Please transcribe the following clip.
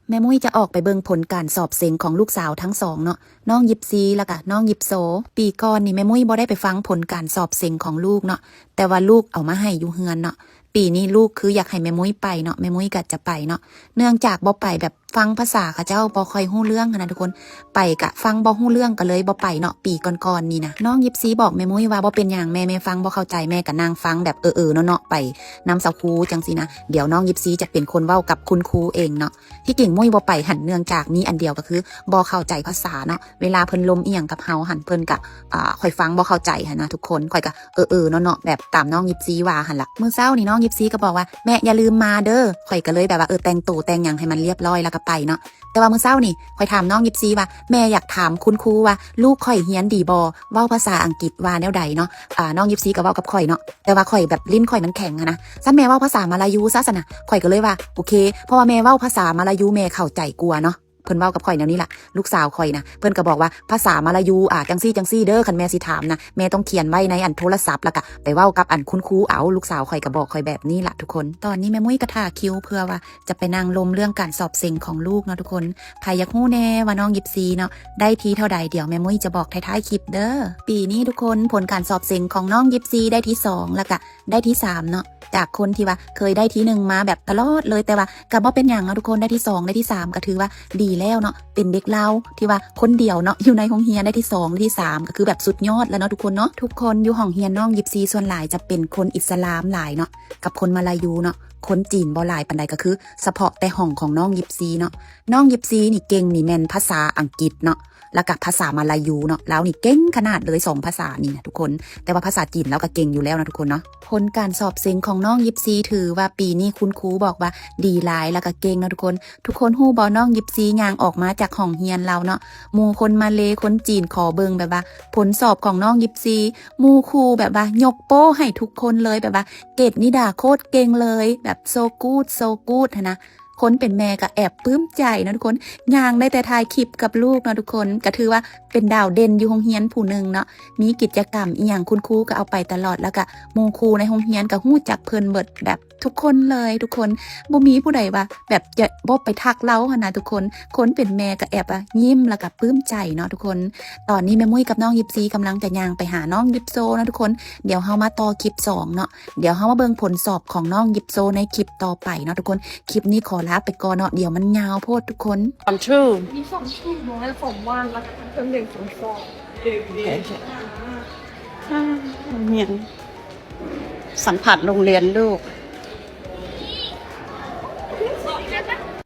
ແມ່ມຸ້ຍຈະອອກໄປເບິ່ງຜົນການສອບເສັງຂອງລູກສາວທັງສອງເນາະ, ນ້ອງຢິບຊີ ແລ້ວກະນ້ອງຢິບໂຊ. ປີກ່ອນນີ້ແມ່ມຸ້ຍບໍ່ໄດ້ໄປຟັງຜົນການສອບເສັງຂອງລູກເນາະ, ແຕ່ວ່າລູກເອົາມາໃຫ້ຢູ່ເຮືອນເນາະ. ປີນີ້ລູກຄືຢາກໃຫ້ແມ່ມຸ້ຍໄປເນາະ, ແມ່ມຸ້ຍກະຈະໄປເນາະ. ເນື່ອງຈາກບໍ່ໄປແບບຟັງພາສາເຂົາເຈົ້າບໍ່ຄ່ອຍຮູ້ເລື່ອງຫັ້ນນະທຸກຄົນ, ໄປກະຟັງບໍ່ຮູ້ເລື່ອງ ກະເລີຍບໍ່ໄປເນາະ. ປີກ່ອນໆນີ້ນະ ນ້ອງຢິບຊີບອກແມ່ມຸ້ຍວ່າ ບໍ່ເປັນຫຍັງແມ່, ແມ່ຟັງບໍ່ເຂົ້າໃຈ ແມ່ກະນັ່ງຟັງແບບເອີໆເນາະໆ ໄປນຳສາວຄູຈັ່ງຊີ້ນະ. ດຽວນ້ອງຢິບຊີຈະເປັນຄົນເວົ້າກັບຄຸນຄູເອງເນາະ. ທີ່ຈິງມຸ້ຍບໍ່ໄປຫັ້ນເນື່ອງຈາກມີອັນດຽວກະຄືບໍ່ເຂົ້າໃຈພາສາເນາະ. ເວລາເພິ່ນລົມອີ່ຫຍັງກັບເຮົາຫັ້ນ ເພິ່ນກະ ອາ ຂ້ອຍຟັງບໍ່ເຂົ້າໃຈຫັ້ນນະທຸກຄົນ, ຂ້ອຍກະເອີໆເນາະໆ ແບບຕາມນ້ອງຢິບຊີວ່າຫັ້ນລະ. ມື້ເຊົ້ານີ້ນ້ອງຢິບຊີກະບອກວ່າ ແມ່ຢ່າລືມມາເດີ. ຂ້ອຍກະເລີຍແບບວ່າ ເອີ ແຕ່ງໂຕແຕ່ງຫຍັງໃຫ້ມັນລຽບຮ້ອຍແລ້ວກະໄປເນາະ. ແຕ່ວ່າມື້ເຊົ້ານີ້ຂ້ອຍຖາມນ້ອງຢິບຊີວ່າ ແມ່ຢາກຖາມຄຸນຄູວ່າ ລູກຂ້ອຍຮຽນດີບໍ່? ເວົ້າພາສາອັງກິດວ່າແນວໃດເນາະ? ອາ ນ້ອງຢິບຊີກະເວົ້າກັບຂ້ອຍເນາະ, ແຕ່ວ່າຂ້ອຍແບບ ລິ້ນຂ້ອຍມັນແຂງຫັ້ນນະ. ຊັ້ນແມ່ເວົ້າພາສາມາລາຢູຊະຊັ້ນນະ. ຂ້ອຍກະເລີຍວ່າ ໂອເຄ ເພາະວ່າແມ່ເວົ້າພາສາມາລາຢູ ແມ່ເຂົ້າໃຈກວ່າເນາະ. ເພິ່ນເວົ້າກັບຂ້ອຍແນວນີ້ລະ. ລູກສາວຂ້ອຍນະ ເພິ່ນກະບອກວ່າ ພາສາມາລາຢູ ອາ ຈັ່ງຊີ້ຈັ່ງຊີ້ເດີ, ຄັນແມ່ຊິຖາມນະ ແມ່ຕ້ອງຂຽນໄວ້ໃນອັນໂທລະສັບ ແລ້ວກະໄປເວົ້າກັບອັນຄຸນຄູເອົາ. ລູກສາວຂ້ອຍກະບອກຂ້ອຍແບບນີ້ລະທຸກຄົນ. ຕອນນີ້ແມ່ມຸ້ຍກະຖ້າຄິວ ເພື່ອວ່າຈະໄປນັ່ງລົມເລື່ອງການສອບເສັງຂອງລູກເນາະທຸກຄົນ. ໃຜຢາກຮູ້ແດ່ວ່ານ້ອງຢິບຊີເນາະ ໄດ້ທີ່ເທົ່າໃດ? ດຽວແມ່ມຸ້ຍຈະບອກທ້າຍໆຄລິບເດີ. ປີນີ້ທຸກຄົນ ຜົນການສອບເສັງຂອງນ້ອງຢິບຊີໄດ້ທີ່ສອງ ແລ້ວກະ ໄດ້ທີ່ສາມເນາະ. ຈາກຄົນທີ່ວ່າເຄີຍໄດ້ທີ່ໜຶ່ງມາແບບຕະຫຼອດເລີຍ, ແຕ່ວ່າກະບໍ່ເປັນຫຍັງເນາະທຸກຄົນ, ໄດ້ທີ່ສອງ ໄດ້ທີ່ສາມ ກະຖືວ່າດີແລ້ວເນາະ. ເປັນເດັກລາວທີ່ວ່າຄົນດຽວເນາະ ຢູ່ໃນໂຮງຮຽນໄດ້ທີ່ສອງ ໄດ້ທີ່ສາມ ກະຄືແບບສຸດຍອດແລ້ວເນາະທຸກຄົນເນາະ. ທຸກຄົນຢູ່ຫ້ອງຮຽນນ້ອງຢິບຊີສ່ວນຫຼາຍຈະເປັນຄົນອິດສະລາມຫຼາຍເນາະ ກັບຄົນມາລາຢູເນາະ, ຄົນຈີນບໍ່ຫຼາຍປານໃດ, ກະຄືສະເພາະແຕ່ຫ້ອງຂອງນ້ອງຢິບຊີເນາະ. ນ້ອງຢິບຊີນີ້ເກັ່ງນີ້ແມ່ນພາສາອັງກິດເນາະ ແລ້ວກະພາສາມາລາຢູເນາະ. ລາວນີ້ເກັ່ງຂະໜາດເລີຍສອງພາສານີ້ນະທຸກຄົນ, ແຕ່ວ່າພາສາຈີນລາວກະເກັ່ງຢູ່ແລ້ວນະທຸກຄົນເນາະ. ຜົນການສອບເສັງຂອງນ້ອງຢິບຊີຖືວ່າປີນີ້ຄຸນຄູບອກວ່າດີຫຼາຍ ແລ້ວກະເກັ່ງເນາະທຸກຄົນ. ທຸກຄົນຮູ້ບໍ່ ນ້ອງຢິບຊີຍ່າງອອກມາຈາກຫ້ອງຮຽນລາວເນາະ, ໝູ່ຄົນມາເລ ຄົນຈີນຂໍເບິ່ງແບບວ່າຜົນສອບຂອງນ້ອງຢິບຊີ, ໝູ່ຄູ່ແບບວ່າຍົກໂປ້ໃຫ້ທຸກຄົນເລີຍ ແບບວ່າເກດນິດາໂຄດເກັ່ງເລີຍ ແບບ so good so good ຫັ້ນນະ. ຄົນເປັນແມ່ກະແອບປຶ້ມໃຈເນາະທຸກຄົນ, ຍ່າງໄດ້ແຕ່ຖ່າຍຄລິບກັບລູກເນາະທຸກຄົນ, ກະຖືວ່າເປັນດາວເດັ່ນຢູ່ໂຮງຮຽນຜູ້ໜຶ່ງເນາະ. ມີກິດຈະກຳອີ່ຫຍັງຄຸນຄູກະເອົາໄປຕະຫຼອດ, ແລ້ວກະໝູ່ຄູ່ໃນໂຮງຮຽນກະຮູ້ຈັກເພິ່ນເບິດ ແບບທຸກຄົນເລີຍທຸກຄົນ. ບໍ່ມີຜູ້ໃດວ່າແບບຈະບໍ່ໄປທັກລາວຫັ້ນນະທຸກຄົນ. ຄົນເປັນແມ່ກະແອບວ່າຍິ້ມ ແລ້ວກະປຶ້ມໃຈເນາະທຸກຄົນ. ຕອນນີ້ແມ່ມຸ້ຍກັບນ້ອງຢິບຊີກຳລັງຈະຍ່າງໄປຫານ້ອງຢິບໂຊເນາະທຸກຄົນ. ດຽວເຮົາມາຕໍ່ຄລິບສອງເນາະ. ດຽວເຮົາມາເບິ່ງຜົນສອບຂອງນ້ອງຢິບໂຊໃນຄລິບຕໍ່ໄປເນາະທຸກຄົນ. ຄລິບນີ້ຂໍລາໄປກ່ອນເນາະ, ດຽວມັນຍາວໂພດທຸກຄົນ. Form two ມີ Form two ເນາະ Form one ແລ້ວກະເພີ່ມເປັນ Form four ໂອເຄ ໂຮງຮຽນ ສັມຜັດໂຮງຮຽນລູກ.